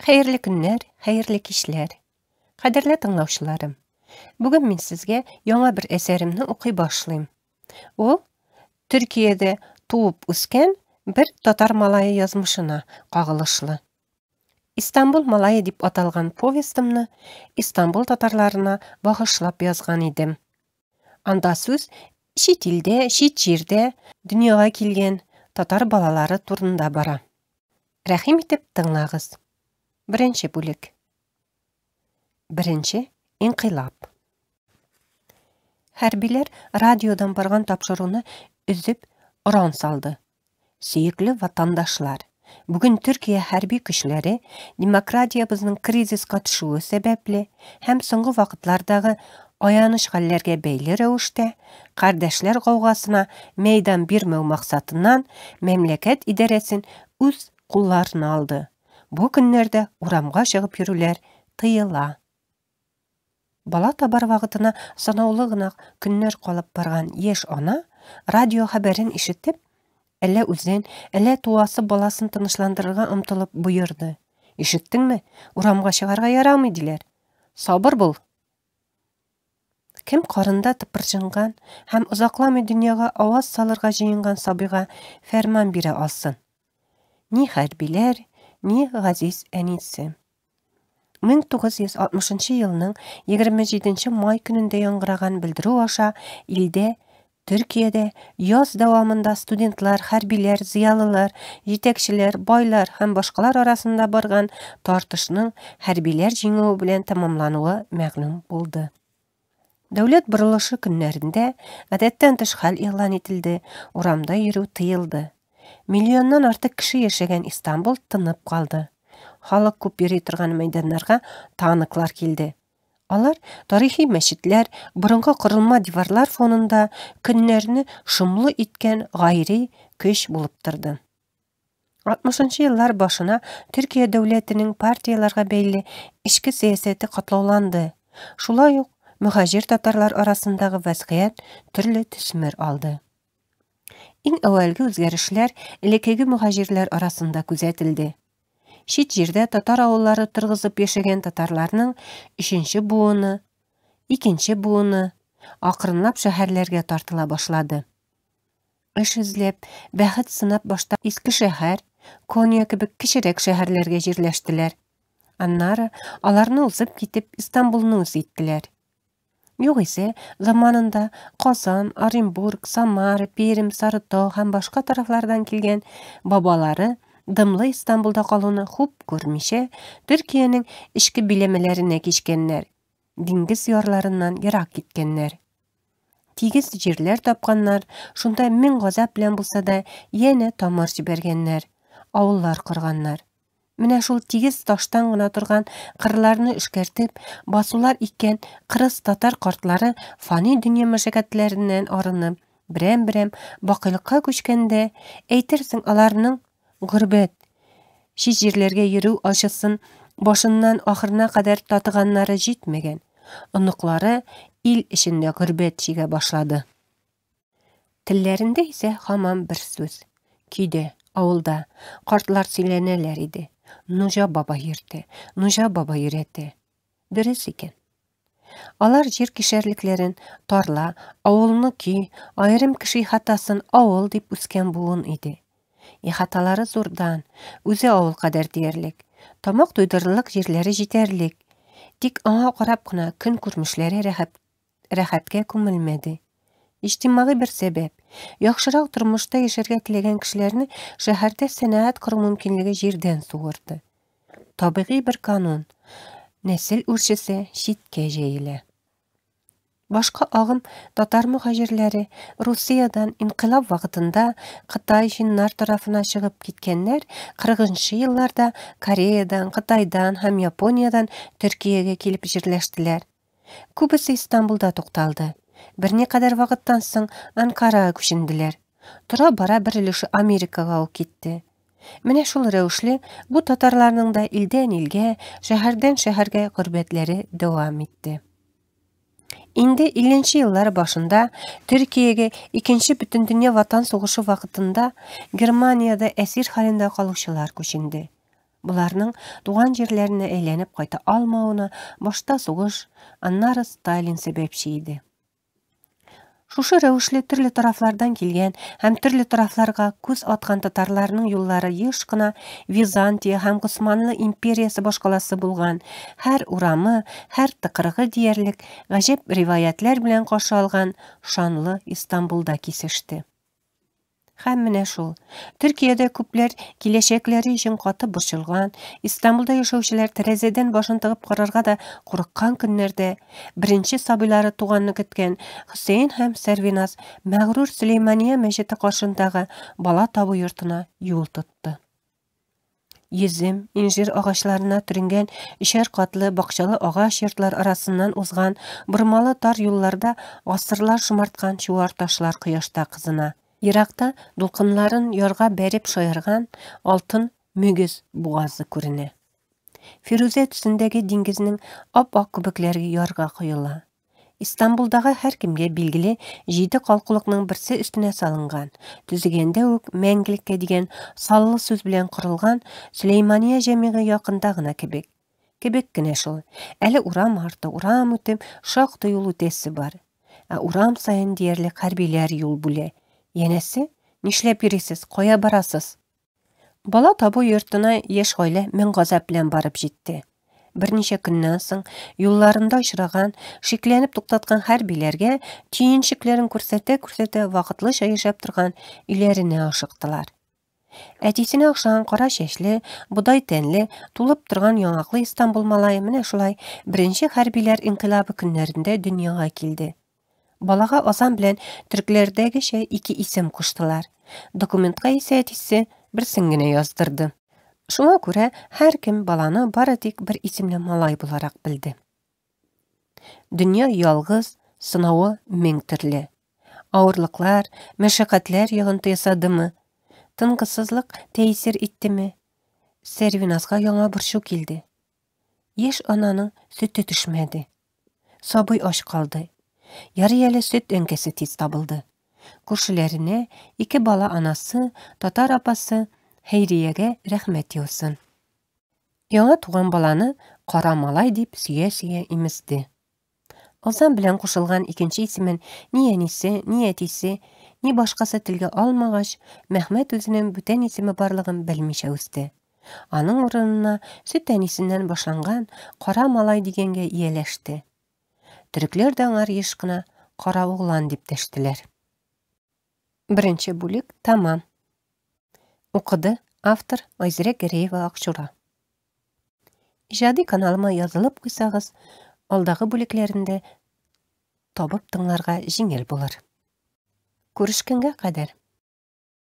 Хәерле көннәр, хәерле кичләр. Кадерле тыңлаучыларым, бүген мин сезгә яңа бер әсәремне укый башлыйм. Ул Төркиядә туып үскән бер татар малае язмышына кагылышлы. Истанбул малае дип аталган повестымны Истанбул татарларына багышлап язган идем. Анда сүз чит илдә, чит җирдә дөньяга килгән татар балалары турында бара. Рәхим итеп тыңлагыз. Беренче бүлек. Беренче инкыйлаб. Хәрбиләр радиодан барган тапшыруны өзеп, оран салды. Сөекле ватандашлар, бүген Төркия хәрби көчләре демократиябезнең кризиска төшүе сәбәпле һәм соңгы вакытлардагы аяныч хәлләргә бәйле рәвештә, кардәшләр гаугасына мәйдан бирмәү максатыннан мәмләкәт идарәсен үз кулларына алды. Бу көннәрдә урамга чыгып йөрүләр тыела. Бала табар вакытына санаулы гына көннәр калып барган яшь ана радио хәбәрен ишетеп, әллә үзен, әллә туасы баласын тынычландырырга омтылып боерды. Ишеттеңме? Урамга чыгарга ярамый, диләр. Сабыр бул, Кем карында тыпырчынган һәм озакламый дөньяга аваз салырга җыенган сабыйга фәрман бирә алсын? Ни хәрбиләр, ни газиз әнисе. 1960 елның 27 май көнендә яңгыраган белдерү аша илдә Төркиядә яз дәвамында студентлар, хәрбиләр, зыялылар, җитәкчеләр, байлар һәм башкалар арасында барган тартышның хәрбиләр җиңүе белән тәмамлануы мәгълүм булды. Дәүләт борылышы көннәрендә гадәттән тыш хәл игълан ителде, урамда йөрү тыелды. Миллионнан артык кеше яшәгән Истанбул тынып калды. Халык күп йөри торган мәйданнарга танклар килде. Алар тарихи мәчетләр, борынгы корылма диварлар фонында көннәрне шомлы иткән гайри көч булып торды. 60 еллар башына Төркия дәүләтенең партияләргә бәйле эчке сәясәте катлауланды. Шулай ук мөһаҗир татарлар арасындагы вәзгыять төрле төсмер алды. Иң әүвәлге үзгәрешләр элеккеге мөһаҗирләр арасында күзәтелде. Чит җирдә татар авыллары торгызып яшәгән татарларның өченче буыны, икенче буыны акрынлап шәһәрләргә тартыла башлады. Эш эзләп, бәхет сынап башта Искешәһәр, Конья кебек кечерәк шәһәрләргә җирләштеләр. Аннары аларны узып китеп Истанбулны үз иттеләр. Югыйсә, заманында Казан, Оренбург, Самара, Пермь, Сарытау һәм башка тарафлардан килгән бабалары дымлы Истанбулда калуны хуп күрмичә, Төркиянең эчке биләмәләренә кичкәннәр, диңгез ярларыннан ерак киткәннәр. Тигез җирләр тапканнар, шунда мең газап белән булса да янә тамыр җибәргәннәр, авыллар корганнар. Менә шул тигез таштан гына торган кырларны эшкәртеп, басулар иккән кырыс татар картлары фани дөнья мәшәкатьләреннән арынып, берәм-берәм бакыйлыкка күчкәндә, әйтерсең аларның горбәт, чит җирләргә йөрү ачысын башыннан ахырына кадәр татыганнары җитмәгән, оныклары ил эчендә горбәт чигә башлады. Телләрендә исә һаман бер сүз. Көйдә, авылда картлар сөйләнәләр иде. Нужа баба йөртә, нужа баба йөрәтә. Дөрес икән. Алар җир кишәрлекләрен тарла, авылны көй, аерым кеше ихатасын авыл дип үскән буын иде. Ихаталары зурдан, үзе авыл кадәр диярлек. Тамак туйдырырлык җирләре җитәрлек. Тик аңа карап кына көн күрмешләре рәхәт рәхәткә күмелмәде. Иҗтимагый бер сәбәп, яхшырак тормышта яшәргә теләгән кешеләрне шәһәрдә сәнәгать кору мөмкинлеге җирдән суырды. Табигый бер канун, нәсел үрчесе читкә җәелә. Башка агым татар мөһаҗирләре Русиядән инкыйлаб вакытында Кытай чиннар тарафына чыгып киткәннәр 40 нчы елларда Кореядан, Кытайдан һәм Япониядән Төркиягә килеп җирләштеләр. Күбесе Истанбулда тукталды. Берникадәр вакыттан соң Анкарага күченделәр. Тора-бара бер өлеше Америкага ук китте. Менә шул рәвешле бу татарларның да илдән илгә, шәһәрдән шәһәргә горбәтләре дәвам итте. Инде 50 нче еллар башында Төркиягә Икенче бөтендөнья ватан сугышы вакытында Германиядә әсир хәлендә калучылар күченде. Боларның туган җирләренә әйләнеп кайта алмавына башта сугыш, аннары Сталин сәбәпче иде. Шушы рәвешле төрле тарафлардан килгән һәм төрле тарафларга күз аткан татарларның юллары еш кына Византия һәм Госманлы империясе башкаласы булган, һәр урамы, һәр тыкрыгы диярлек гаҗәп риваятьләр белән каршы алган шанлы Истанбулда кисеште. Һәм менә шул. Төркиядә күпләр киләчәкләре өчен каты борчылган, Истанбулда яшәүчеләр тәрәзәдән башын тыгып карарга да курыккан көннәрдә, беренче сабыйлары туганны көткән Хөсәен һәм Сәрвиназ мәгърур Сөләймания мәчете каршындагы бала табу йортына юл тотты. Йөзем, инжир агачларына төренгән өчәр катлы бакчалы агач йортлар арасыннан узган бормалы тар юлларда гасырлар шомарткан чуар ташлар кояшта кызына. Еракта дулкыннарын ярга бәреп шаярган алтын мөгез бугазы күренә. Фирүзә төсендәге диңгезнең ап-ак күбекләре ярга коела. Истанбулдагы һәркемгә билгеле җиде калкулыкның берсе өстенә салынган, төзегәндә үк мәңгелеккә дигән саллы сүз белән корылган Сөләймания җәмигы якында гына кебек. Кебек кенә шул. Әле урам арты урам үтеп, шактый юл үтәсе бар. Ә урам саен диярлек хәрбиләр юл бүлә. Янәсе, нишләп йөрисез, кая барасыз? Бала табу йортына яшь гаилә мең газап белән барып җитте. Берничә көннән соң юлларында очраган, шикләнеп туктаткан хәрбиләргә төенчекләрен күрсәтә-күрсәтә вакытлыча яшәп торган өйләренә ашыктылар. Әтисенә охшаган кара чәчле, бодай тәнле, тулып торган яңаклы Истанбул малае менә шулай беренче хәрбиләр инкыйлабы көннәрендә дөньяга килде. Балага азан белән төркләрдәгечә ике исем куштылар. Документка исә әтисе берсен генә яздырды. Шуңа күрә һәркем баланы бары тик бер исемле малай буларак белде. Дөнья ялгыз, сынавы мең төрле. Авырлыклар, мәшәкатьләр йогынты ясадымы? Тынгысызлык тәэсир иттеме? Сәрвиназга яңа борчу килде. Яшь ананың сөте төшмәде. Сабый ач калды. Ярый әле сөт әнкәсе тиз табылды. Күршеләренә, ике бала анасы, татар апасы Хәйриягә рәхмәт яусын. Яңа туган баланы кара малай дип сөя-сөя имезде. Азан белән кушылган икенче исемен ни әнисе, ни әтисе, ни башкасы телгә алмагач, Мәхмәт үзенең бүтән исеме барлыгын белмичә үсте. Аның урынына сөт әнисеннән башланган кара малай дигәнгә ияләште. Төрекләр дә аңар еш кына кара углан дип дәштеләр. Беренче бүлек тәмам. Укыды автор Айзирә Гәрәева Акчура. Иҗади каналыма язылып куйсагыз, алдагы бүлекләрендә табып тыңларга җиңел булыр. Күрешкәнгә кадәр.